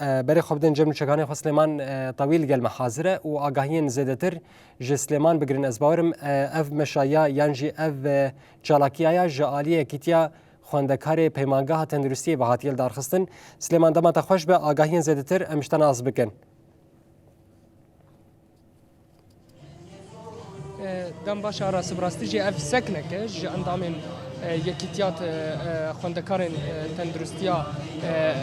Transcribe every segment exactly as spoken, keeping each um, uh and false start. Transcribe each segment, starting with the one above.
Berê xwe bidin cem nûçekanê xwe. Silêman, e, Tewî li gel me hazir e û agahiyên zêdetir ji Silêman bigirin. Ez bawerim, e, ev meşaya yan jî ev, e, çalakiya ya ji aliyê Yekîtiya Xwendekarê Peymangeha Tenduristiyê ve hatiye lidarxistin. Silêman, dema te xweş be, agahiyên zêdetir em ji te nas bikin. E, dem baş Aras, bi rastî jî ev seknek e ji endamên, e, Yekîtiya te-, e, Xwendekarên, e, Tenduristiya, e, e,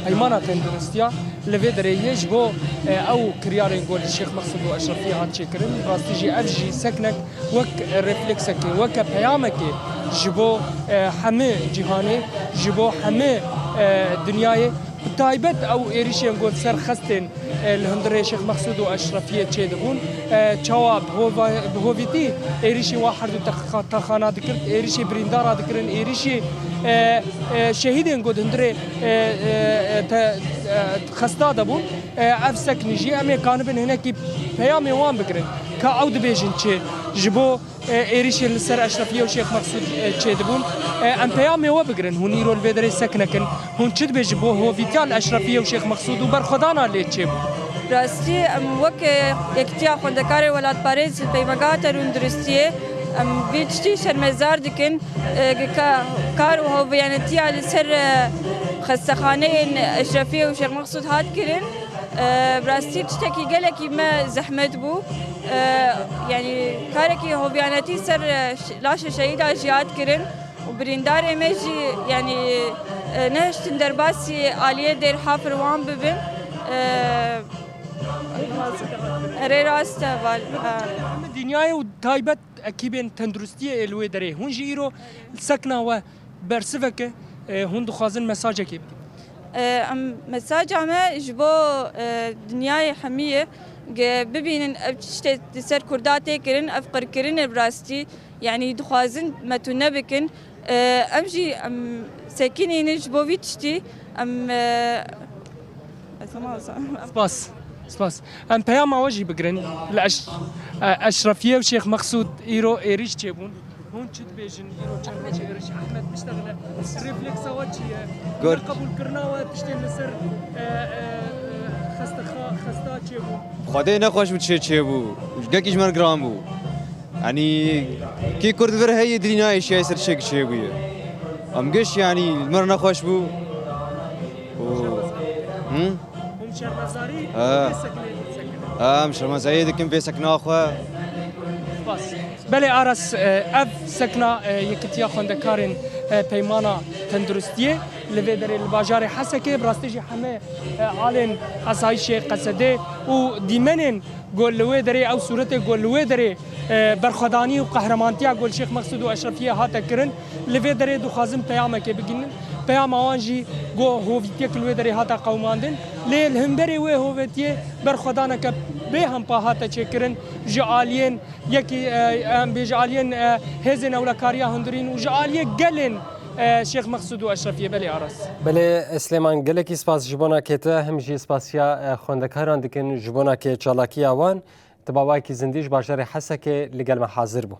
Peymana Tenduristiya li vê derê yê ji bo, e, ew kiryarên ku li Şêx Mexsûd û Eşrefiyê hat çêkirin. Bi rastî jî ev jî seknek wek refleksekê, weke peyamekê ji bo, e, hemî cîhanê, ji bo hemî, e, dinyayê. Bi taybet ew êrişên ku li ser xestên, e, li hundirê Şêx Mexsûd û Eşrefiyê çêdibûn, e, çawa bi hova-, bi hovîtî êrişî wa herdu texa-, texana dikirin, êrişî birîndara dikirin, êrişî, e, e, şehîdên ku di hundirê, e, e, e, te-, e, xesta de bûn. E, ev seknî jî em ê kanibin hinekî peyamê wan bigirin ka ew dibêjin çi ji bo e, êrişên li ser Eşrefiyê û Şêx Mexsûd, e, çêdibûn. E, em peyamê we bigirin. Hûn îro li vê derê seknek in. Hûn çi dibêjin bo hovîtiya li Eşrefiyê û Şêx Mexsûd û berxwedana lê çêbû? Rastî, em wek, e, Yekîtiya Xwendekarê Welatparêz li Peymageha Terûnduristiyê, em vî tiştî şermezar dikin, e, ka-, kar û hevyanetiya li ser, e, xestexaneyên Eşrefiyê û Şêx Mexsûd hat kirin. E, bi rastî tiştekî gelekî me zehmet bû. E, yanî karekî hovyanetî ser, e, ş-, laşê şehîda jî hat kirin û birîndarê me jî, yanî, e, nehiştin derbasî aliyê Dêr Hafir wan bibin. E, erê rast e, val-, e. Hemî dinyayê û taybet ekîbên tenduristiyê ê li wê derê. Hûn jî îro sekna we bersivek e, e, hûn dixwazin mesajekê bidin? E, em, mesaja me ji bo, e, dinyayê hemî ye, ge bibînin ev tiştê di ser Kurda tê kirin, ev qirkirin e bi rastî. Yanî dixwazin me tune bikin. E, em jî, em, sekinînin ji bo vî tiştî. Em, e, ez hema Spas. Spas. Em peyama we jî bigirin. Li Eş-, e, Eşrefiyê û Şêx Mexsûd îro êrîş çêbûn. Hûn çi dibêjin? Îro çend roj êrîş? Ehmed, biştexile. Refleksa we çi ye? Got. Qebûlkirina we tiştên li ser, e, e, e, xestexa-, xesta çêbûn? Xwedê nexweş bû çê çêbû. Gelkî ji me re giran bû. Yanî kî Kurd vir heye dilî nayê şiyayê ser çêk çêbûye. Em giş yanî li me re nexweş bû. Û, hı? Hûn şermezarî Ha. vê seknê dikin. Ha, em şermezariyê dikin vê sekna xwe. Spas. Belê Aras, e, ev sekna, e, Yekîtiya Xwendekarên, e, Peymana Tenduristiyê li vê derê li bajarê Hesekê, bi rastî jî hemê, e, alên asayişê Qesedê û dîmenên ku li wê derê, ew sûretê ku li wê derê, e, berxwedanî û qehremantiya ku li Şêx Mexsûd û Eşrefiyê hate kirin, li vê derê dixwazin peyamekê bigihînin. Peyama wan jî ku hovîtiyek li wê derê hate qewimandin. Lê li hemberî wê hovîtiyê berxwedaneke bê hempa hate çêkirin ji aliyên yekî, e, em bê ji aliyên, e, hêzên ewlekariya hundirîn û ji aliyê gelên, e, Şêx Mexsûd û Eşrefiyê. Belê Aras. Belê, Silêman, gelekî spas ji bona kê te, hem jî spasiya, e, xwendekaran dikin ji bona kê çalakiya wan. Tiba wayekî zindî ji bajarê Hesekê li gel me hazir bû.